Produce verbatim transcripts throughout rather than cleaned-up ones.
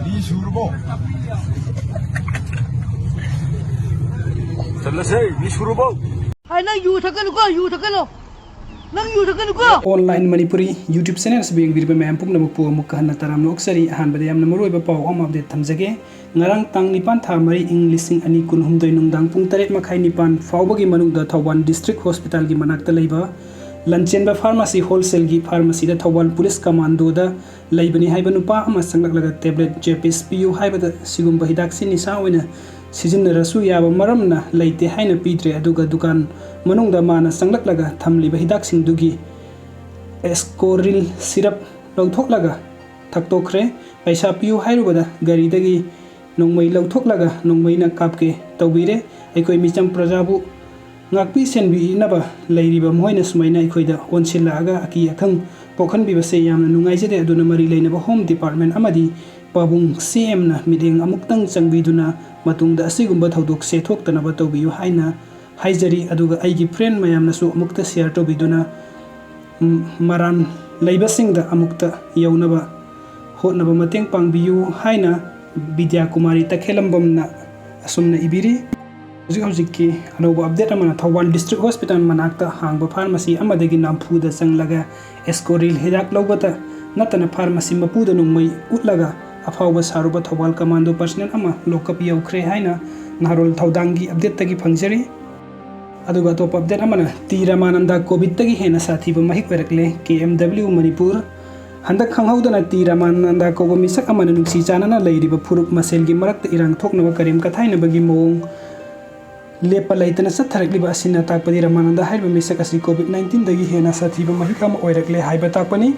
ꯃꯤ ꯁꯨꯔꯕꯣ? ꯆꯠꯂꯁꯦ, ꯃꯤ ꯁꯨꯔꯕꯣ? ꯍꯥꯏ, ꯅꯪ U ꯊꯛꯀꯅꯨꯀꯣ, U ꯊꯛꯀꯅꯨ꯫ ꯅꯪ U ꯊꯛꯀꯅꯨꯀꯣ꯫ Online Manipuri YouTube channel ꯑꯁꯤꯕꯨ ꯌꯦꯡꯕꯤꯔꯤꯕ ꯃꯌꯥꯝ ꯄꯨꯝꯅꯃꯛꯄꯨ ꯑꯃꯨꯛꯀ ꯍꯟꯅ ꯇꯔꯥꯝꯅ ꯑꯣꯛꯆꯔꯤ꯫ ꯑꯍꯥꯟꯕꯗ ꯌꯥꯝꯅ ꯃꯔꯨꯑꯣꯏꯕ ꯄꯥꯎ ꯑꯃ update ꯊꯝꯖꯒꯦ꯫ ꯉꯔꯥꯡ ꯇꯥꯡ ꯅꯤꯄꯥꯟ ꯊꯥ ꯃꯔꯤ ꯏꯪ ꯂꯤꯁꯤꯡ ꯑꯅꯤ ꯀꯨꯟꯍꯨꯝꯗꯣꯏ ꯅꯨꯡꯗꯥꯡ ꯄꯨꯡ ꯇꯔꯦꯠ ꯃꯈꯥꯏ ꯅꯤꯄꯥꯟ ꯐꯥꯎꯕꯒꯤ ꯃꯅꯨꯡꯗ ꯊꯧꯕꯥꯜ District Hospitalꯒꯤ ꯃꯅꯥꯛꯇ ꯂꯩꯕ ꯂꯟꯆꯦꯟꯕ Pharmacy Wholesaleꯒꯤ pharmacyꯗ ꯊꯧꯕꯥꯜ Police Commandoꯗ ꯂꯩꯕꯅꯤ ꯍꯥꯏꯕ ꯅꯨꯄꯥ ꯑꯃ ꯆꯪꯂꯛꯂꯒ tablet Chapis ꯄꯤꯌꯨ ꯍꯥꯏꯕꯗ ꯁꯤꯒꯨꯝꯕ ꯍꯤꯗꯥꯛꯁꯤ ꯅꯤꯁꯥ ꯑꯣꯏꯅ ꯁꯤꯖꯤꯟꯅꯔꯁꯨ ꯌꯥꯕ ꯃꯔꯝꯅ ꯂꯩꯇꯦ ꯍꯥꯏꯅ ꯄꯤꯗ꯭ꯔꯦ꯫ ꯑꯗꯨꯒ ꯗꯨꯀꯥꯟ ꯃꯅꯨꯡꯗ ꯃꯥꯅ ꯆꯪꯂꯛꯂꯒ ꯊꯝꯂꯤꯕ ꯍꯤꯗꯥꯛꯁꯤꯡꯗꯨꯒꯤ Ascoril syrup ꯂꯧꯊꯣꯛꯂꯒ ꯊꯛꯇꯣꯛꯈ꯭ꯔꯦ꯫ ꯄꯩꯁꯥ ꯄꯤꯌꯨ ꯍꯥꯏꯔꯨꯕꯗ ꯒꯥꯔꯤꯗꯒꯤ ꯅꯣꯡꯃꯩ ꯂꯧꯊꯣꯛꯂꯒ ꯅꯣꯡꯃꯩꯅ ꯀꯥꯞꯀꯦ ꯇꯧꯕꯤꯔꯦ꯫ ꯑꯩꯈꯣꯏ ꯃꯤꯆꯝ ꯄ꯭ꯔꯖꯥꯕꯨ ꯉꯥꯛꯄꯤ ꯁꯦꯟꯕꯤꯅꯕ ꯂꯩꯔꯤꯕ ꯃꯈꯣꯏꯅ ꯁꯨꯃꯥꯏꯅ ꯑꯩꯈꯣꯏꯗ ꯑꯣꯟꯁꯤꯜꯂꯛꯑꯒ ꯑꯀꯤ ꯑꯈꯪ ꯄꯣꯛꯍꯟꯕꯤꯕꯁꯦ ꯌꯥꯝꯅ ꯅꯨꯡꯉꯥꯏꯖꯗꯦ꯫ ꯑꯗꯨꯅ ꯃꯔꯤ ꯂꯩꯅꯕ Home Department ꯑꯃꯗꯤ ꯄꯥꯕꯨꯡ CMꯅ ꯃꯤꯠꯌꯦꯡ ꯑꯃꯨꯛꯇꯪ ꯆꯪꯕꯤꯗꯨꯅ ꯃꯇꯨꯡꯗ ꯑꯁꯤꯒꯨꯝꯕ ꯊꯧꯗꯣꯛꯁꯦ ꯊꯣꯛꯇꯅꯕ ꯇꯧꯕꯤꯌꯨ ꯍꯥꯏꯅ ꯍꯥꯏꯖꯔꯤ꯫ ꯑꯗꯨꯒ ꯑꯩꯒꯤ friend ꯃꯌꯥꯝꯅꯁꯨ ꯑꯃꯨꯛꯇ share ꯇꯧꯕꯤꯗꯨꯅ, ꯎꯝ, ꯃꯔꯥꯟ ꯂꯩꯕꯁꯤꯡꯗ ꯑꯃꯨꯛꯇ ꯌꯧꯅꯕ ꯍꯣꯠꯅꯕ ꯃꯇꯦꯡ ꯄꯥꯡꯕꯤꯌꯨ ꯍꯥꯏꯅ ꯕꯤꯗ꯭ꯌꯥ ꯀꯨꯃꯥꯔꯤ ꯇꯈꯦꯂꯝꯕꯝꯅ ꯑꯁꯨꯝꯅ ꯏꯕꯤꯔꯤ꯫ ꯍꯧꯖꯤꯛ ꯍꯧꯖꯤꯛꯀꯤ ꯑꯅꯧꯕ update ꯑꯃꯅ ꯊꯧꯕꯥꯜ District Hospital ꯃꯅꯥꯛꯇ ꯍꯥꯡꯕ pharmacy ꯑꯃꯗꯒꯤ ꯅꯝꯐꯨꯗ ꯆꯪꯂꯒ Ascoril ꯍꯤꯗꯥꯛ ꯂꯧꯕꯇ ꯅꯠꯇꯅ pharmacy ꯃꯄꯨꯗ ꯅꯣꯡꯃꯩ ꯎꯠꯂꯒ ꯑꯐꯥꯎꯕ ꯁꯥꯔꯨꯕ ꯊꯧꯕꯥꯜ Commando personnel ꯑꯃ lockup ꯌꯧꯈ꯭ꯔꯦ ꯍꯥꯏꯅ ꯅꯍꯥꯔꯣꯜ ꯊꯧꯗꯥꯡꯒꯤ updateꯇꯒꯤ ꯐꯪꯖꯔꯤ꯫ ꯑꯗꯨꯒ ꯑꯇꯣꯞꯄ update ꯑꯃꯅ ꯇꯤ ꯔꯥꯃꯥꯅꯟꯗ COVIDꯇꯒꯤ ꯍꯦꯟꯅ ꯁꯥꯊꯤꯕ ꯃꯍꯤꯛ ꯑꯣꯏꯔꯛꯂꯦ꯫ KMW ꯃꯅꯤꯄꯨꯔ꯫ ꯍꯟꯗꯛ ꯈꯪꯍꯧꯗꯅ ꯇꯤ ꯔꯥꯃꯥꯅꯟꯗ ꯀꯧꯕ ꯃꯤꯁꯛ ꯑꯃꯅ ꯅꯨꯡꯁꯤ ꯆꯥꯟꯅꯅ ꯂꯩꯔꯤꯕ ꯐꯨꯔꯨꯞ ꯃꯁꯦꯜꯒꯤ ꯃꯔꯛꯇ ꯏꯔꯥꯡ ꯊꯣꯛꯅꯕ ꯀꯔꯦꯝ ꯀꯊꯥꯏꯅꯕꯒꯤ ꯃꯑꯣꯡ ꯂꯦꯞꯄ ꯂꯩꯇꯅ ꯆꯠꯊꯔꯛꯂꯤꯕ ꯑꯁꯤꯅ ꯇꯥꯛꯄꯗꯤ ꯔꯥꯃꯥꯅꯟꯗ ꯍꯥꯏꯔꯤꯕ ꯃꯤꯁꯛ ꯑꯁꯤ COVID nineteenꯗꯒꯤ ꯍꯦꯟꯅ ꯁꯥꯊꯤꯕ ꯃꯍꯤꯛ ꯑꯃ ꯑꯣꯏꯔꯛꯂꯦ ꯍꯥꯏꯕ ꯇꯥꯛꯄꯅꯤ꯫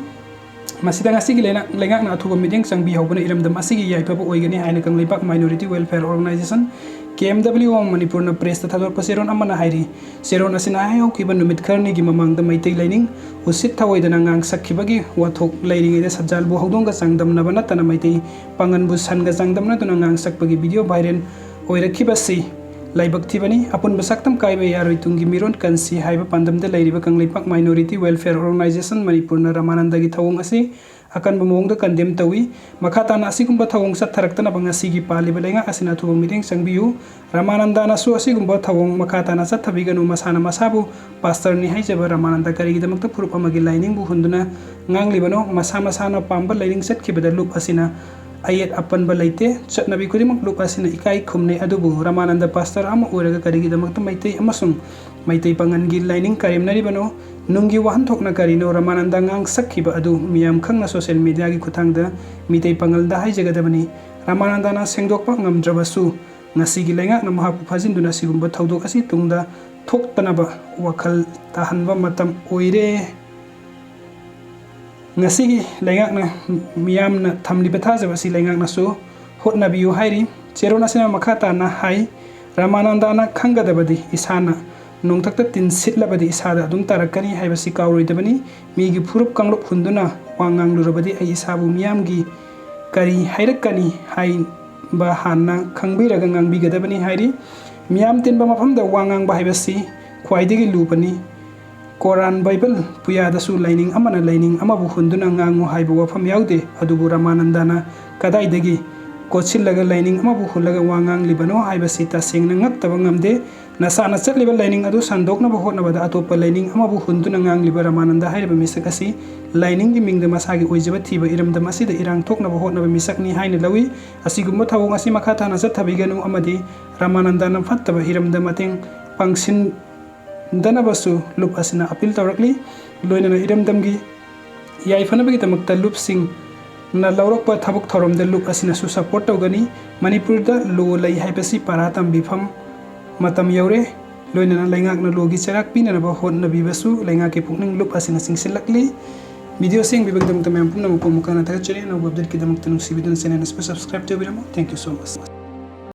ꯃꯁꯤꯗ ꯉꯁꯤꯒꯤ ꯂꯩꯉꯥꯛ-, ꯂꯩꯉꯥꯛꯅ ꯑꯊꯨꯕ ꯃꯤꯠꯌꯦꯡ ꯆꯪꯕꯤꯍꯧꯕꯅ ꯏꯔꯝꯗꯝ ꯑꯁꯤꯒꯤ ꯌꯥꯏꯐꯕ ꯑꯣꯏꯒꯅꯤ ꯍꯥꯏꯅ Kangleipak Minority Welfare Organisation, KMW of ꯃꯅꯤꯄꯨꯔꯅ pressꯇ ꯊꯥꯗꯣꯔꯛꯄ ꯆꯦꯔꯣꯜ ꯑꯃꯅ ꯍꯥꯏꯔꯤ꯫ ꯆꯦꯔꯣꯜ ꯑꯁꯤꯅ ꯍꯥꯏꯍꯧꯈꯤꯕ ꯅꯨꯃꯤꯠ ꯈꯔꯅꯤꯒꯤ ꯃꯃꯥꯡꯗ ꯃꯩꯇꯩ ꯂꯥꯏꯅꯤꯡ ꯎꯁꯤꯠ ꯊꯑꯣꯏꯗꯅ ꯉꯥꯡ ꯁꯛꯈꯤꯕꯒꯤ ꯋꯥꯊꯣꯛ ꯂꯩꯔꯤꯉꯩꯗ ꯁꯟꯖꯥꯜꯕꯨ ꯍꯧꯗꯣꯡꯒ ꯆꯥꯡꯗꯝꯅꯕ ꯅꯠꯇꯅ ꯃꯩꯇꯩ ꯄꯥꯉꯟꯕꯨ ꯁꯟꯒ ꯆꯥꯡꯗꯝꯅꯗꯨꯅ ꯉꯥꯡ ꯁꯛꯄꯒꯤ video viral ꯑꯣꯏꯔꯛꯈꯤꯕꯁꯤ ꯂꯥꯏꯕꯛ ꯊꯤꯕꯅꯤ꯫ ꯑꯄꯨꯟꯕ ꯁꯛꯇꯝ ꯀꯥꯏꯕ ꯌꯥꯔꯣꯏ, ꯇꯨꯡꯒꯤ ꯃꯤꯔꯣꯟ ꯀꯟꯁꯤ ꯍꯥꯏꯕ ꯄꯥꯟꯗꯝꯗ ꯂꯩꯔꯤꯕ ꯀꯪꯂꯩꯄꯥꯛ Minority Welfare Organisation ꯃꯅꯤꯄꯨꯔꯅ ꯔꯥꯃꯥꯅꯟꯗꯒꯤ ꯊꯧꯑꯣꯡ ꯑꯁꯤ ꯑꯀꯟꯕ ꯃꯑꯣꯡꯗ condemn ꯇꯧꯏ꯫ ꯃꯈꯥ ꯇꯥꯅ ꯑꯁꯤꯒꯨꯝꯕ ꯊꯧꯑꯣꯡ ꯆꯠꯊꯔꯛꯇꯅꯕ ꯉꯁꯤꯒꯤ ꯄꯥꯜꯂꯤꯕ ꯂꯩꯉꯥꯛ ꯑꯁꯤꯅ ꯑꯊꯨꯕ ꯃꯤꯠꯌꯦꯡ ꯆꯪꯕꯤꯌꯨ꯫ ꯔꯥꯃꯥꯅꯟꯗꯥꯅꯁꯨ ꯑꯁꯤꯒꯨꯝꯕ ꯊꯧꯑꯣꯡ ꯃꯈꯥ ꯇꯥꯅ ꯆꯠꯊꯕꯤꯒꯅꯨ, ꯃꯁꯥꯅ ꯃꯁꯥꯕꯨ ꯄꯥꯁꯇꯔꯅꯤ ꯍꯥꯏꯖꯕ ꯔꯥꯃꯥꯅꯟꯗ ꯀꯔꯤꯒꯤꯗꯃꯛꯇ ꯐꯨꯔꯨꯞ ꯑꯃꯒꯤ ꯂꯥꯏꯅꯤꯡꯕꯨ ꯍꯨꯟꯗꯨꯅ ꯉꯥꯡꯂꯤꯕꯅꯣ? ꯃꯁꯥ ꯃꯁꯥꯅ ꯄꯥꯝꯕ ꯂꯥꯏꯅꯤꯡ ꯆꯠꯈꯤꯕꯗ ꯂꯨꯞ ꯑꯁꯤꯅ ꯑꯌꯦꯠ ꯑꯄꯟꯕ ꯂꯩꯇꯦ꯫ ꯆꯠꯅꯕꯤ ꯈꯨꯗꯤꯡꯃꯛ ꯂꯨꯞ ꯑꯁꯤꯅ ꯏꯀꯥꯏ ꯈꯨꯝꯅꯩ, ꯑꯗꯨꯕꯨ ꯔꯥꯃꯥꯅꯟꯗ ꯄꯥꯁꯇꯔ ꯑꯃ ꯑꯣꯏꯔꯒ ꯀꯔꯤꯒꯤꯗꯃꯛꯇ ꯃꯩꯇꯩ ꯑꯃꯁꯨꯡ ꯃꯩꯇꯩ ꯄꯥꯉꯜꯒꯤ ꯂꯥꯏꯅꯤꯡ ꯀꯔꯦꯝꯅꯔꯤꯕꯅꯣ? ꯅꯨꯡꯒꯤ ꯋꯥꯍꯟꯊꯣꯛꯅ ꯀꯔꯤꯅꯣ? ꯔꯥꯃꯥꯅꯟꯗ ꯉꯥꯡ ꯁꯛꯈꯤꯕ ꯑꯗꯨ ꯃꯤꯌꯥꯝ ꯈꯪꯅ social mediaꯒꯤ ꯈꯨꯠꯊꯥꯡꯗ ꯃꯤꯇꯩ ꯄꯥꯉꯜꯗ ꯍꯥꯏꯖꯒꯗꯕꯅꯤ꯫ ꯔꯥꯃꯥꯅꯟꯗꯅ ꯁꯦꯡꯗꯣꯛꯄ ꯉꯝꯗ꯭ꯔꯕꯁꯨ, ꯉꯁꯤꯒꯤ ꯂꯩꯉꯥꯛꯅ ꯃꯍꯥꯛꯄꯨ ꯐꯥꯖꯤꯟꯗꯨꯅ ꯁꯤꯒꯨꯝꯕ ꯊꯧꯗꯣꯛ ꯑꯁꯤ ꯇꯨꯡꯗ ꯊꯣꯛꯇꯅꯕ ꯋꯥꯈꯜ ꯇꯥꯍꯟꯕ ꯃꯇꯝ ꯑꯣꯏꯔꯦ꯫ ꯉꯁꯤꯒꯤ ꯂꯩꯉꯥꯛꯅ ꯃꯤꯌꯥꯝꯅ ꯊꯝꯂꯤꯕ ꯊꯥꯖꯕ ꯑꯁꯤ ꯂꯩꯉꯥꯛꯅꯁꯨ ꯍꯣꯠꯅꯕꯤꯌꯨ ꯍꯥꯏꯔꯤ꯫ ꯆꯦꯔꯣꯟ ꯑꯁꯤꯅ ꯃꯈꯥ ꯇꯥꯅ ꯍꯥꯏ, ꯔꯥꯃꯥꯅꯟꯗꯅ ꯈꯪꯒꯗꯕꯗꯤ ꯏꯁꯥꯅ ꯅꯣꯡꯊꯛꯇ ꯇꯤꯟ ꯁꯤꯠꯂꯕꯗꯤ ꯏꯁꯥꯗ ꯑꯗꯨꯝ ꯇꯥꯔꯛꯀꯅꯤ ꯍꯥꯏꯕꯁꯤ ꯀꯥꯎꯔꯣꯏꯗꯕꯅꯤ꯫ ꯃꯤꯒꯤ ꯐꯨꯔꯨꯞ ꯀꯥꯡꯂꯨꯞ ꯍꯨꯟꯗꯨꯅ ꯋꯥ ꯉꯥꯡꯂꯨꯔꯕꯗꯤ ꯑꯩ ꯏꯁꯥꯕꯨ ꯃꯤꯌꯥꯝꯒꯤ ꯀꯔꯤ ꯍꯥꯏꯔꯛꯀꯅꯤ ꯍꯥꯏꯕ ꯍꯥꯟꯅ ꯈꯪꯕꯤꯔꯒ ꯉꯥꯡꯕꯤꯒꯗꯕꯅꯤ ꯍꯥꯏꯔꯤ꯫ ꯃꯤꯌꯥꯝ ꯇꯤꯟꯕ ꯃꯐꯝꯗ ꯋꯥ ꯉꯥꯡꯕ ꯍꯥꯏꯕꯁꯤ ꯈ꯭ꯋꯥꯏꯗꯒꯤ ꯂꯨꯕꯅꯤ꯫ ꯀꯣꯔꯥꯟ ꯕꯥꯏꯕꯜ ꯄꯨꯌꯥꯗꯁꯨ ꯂꯥꯏꯅꯤꯡ ꯑꯃꯅ ꯂꯥꯏꯅꯤꯡ ꯑꯃꯕꯨ ꯍꯨꯟꯗꯨꯅ ꯉꯥꯡꯉꯨ ꯍꯥꯏꯕ ꯋꯥꯐꯝ ꯌꯥꯎꯗꯦ꯫ ꯑꯗꯨꯕꯨ ꯔꯥꯃꯥꯅꯟꯗꯅ ꯀꯗꯥꯏꯗꯒꯤ ꯀꯣꯠꯁꯤꯜꯂꯒ ꯂꯥꯏꯅꯤꯡ ꯑꯃꯕꯨ ꯍꯨꯜꯂꯒ ꯋꯥ ꯉꯥꯡꯂꯤꯕꯅꯣ ꯍꯥꯏꯕꯁꯤ ꯇꯁꯦꯡꯅ ꯉꯛꯇꯕ ꯉꯝꯗꯦ꯫ ꯅꯁꯥꯅ ꯆꯠꯂꯤꯕ ꯂꯥꯏꯅꯤꯡ ꯑꯗꯨ ꯁꯟꯗꯣꯛꯅꯕ ꯍꯣꯠꯅꯕꯗ ꯑꯇꯣꯞꯄ ꯂꯥꯏꯅꯤꯡ ꯑꯃꯕꯨ ꯍꯨꯟꯗꯨꯅ ꯉꯥꯡꯂꯤꯕ ꯔꯥꯃꯥꯅꯟꯗ ꯍꯥꯏꯔꯤꯕ ꯃꯤꯁꯛ ꯑꯁꯤ ꯂꯥꯏꯅꯤꯡꯒꯤ ꯃꯤꯡꯗ ꯃꯁꯥꯒꯤ ꯑꯣꯏꯖꯕ ꯊꯤꯕ ꯏꯔꯝꯗꯝ ꯑꯁꯤꯗ ꯏꯔꯥꯡ ꯊꯣꯛꯅꯕ ꯍꯣꯠꯅꯕ ꯃꯤꯁꯛꯅꯤ ꯍꯥꯏꯅ ꯂꯧꯏ꯫ ꯑꯁꯤꯒꯨꯝꯕ ꯊꯧꯑꯣꯡ ꯑꯁꯤ ꯃꯈꯥ ꯇꯥꯅ ꯆꯠꯊꯕꯤꯒꯅꯨ ꯑꯃꯗꯤ ꯔꯥꯃꯥꯅꯟꯗꯅ ꯐꯠꯇꯕ ꯍꯤꯔꯝꯗ ꯃꯇꯦꯡ ꯄꯥꯡꯁꯤꯟ ꯗꯅꯕꯁꯨ ꯂꯨꯞ ꯑꯁꯤꯅ appeal ꯇꯧꯔꯛꯂꯤ꯫ ꯂꯣꯏꯅꯅ ꯏꯔꯝꯗꯝꯒꯤ ꯌꯥꯏꯐꯅꯕꯒꯤꯗꯃꯛꯇ ꯂꯨꯞꯁꯤꯡꯅ ꯂꯧꯔꯛꯄ ꯊꯕꯛ ꯊꯧꯔꯝꯗ ꯂꯨꯞ ꯑꯁꯤꯅꯁꯨ support ꯇꯧꯒꯅꯤ꯫ ꯃꯅꯤꯄꯨꯔꯗ law ꯂꯩ ꯍꯥꯏꯕꯁꯤ ꯄꯔꯥ ꯇꯝꯕꯤꯐꯝ ꯃꯇꯝ ꯌꯧꯔꯦ꯫ ꯂꯣꯏꯅꯅ ꯂꯩꯉꯥꯛꯅ lawꯒꯤ ꯆꯩꯔꯥꯛ ꯄꯤꯅꯅꯕ ꯍꯣꯠꯅꯕꯤꯕꯁꯨ ꯂꯩꯉꯥꯛꯀꯤ ꯄꯨꯛꯅꯤꯡ ꯂꯨꯞ ꯑꯁꯤꯅ ꯆꯤꯡꯁꯤꯜꯂꯛꯂꯤ꯫ Video ꯑꯁꯤ ꯌꯦꯡꯕꯤꯕꯒꯤꯗꯃꯛꯇ ꯃꯌꯥꯝ ꯄꯨꯝꯅꯃꯛꯄꯨ ꯑꯃꯨꯛ ꯍꯟꯅ ꯊꯥꯒꯠꯆꯔꯤ꯫ ꯑꯅꯧꯕ updateꯀꯤꯗꯃꯛꯇ ꯅꯨꯡꯁꯤꯕꯤꯗꯨꯅ channel ꯑꯁꯤꯕꯨ subscribe ꯇꯧꯕꯤꯔꯝꯃꯨ꯫ Thank you so much꯫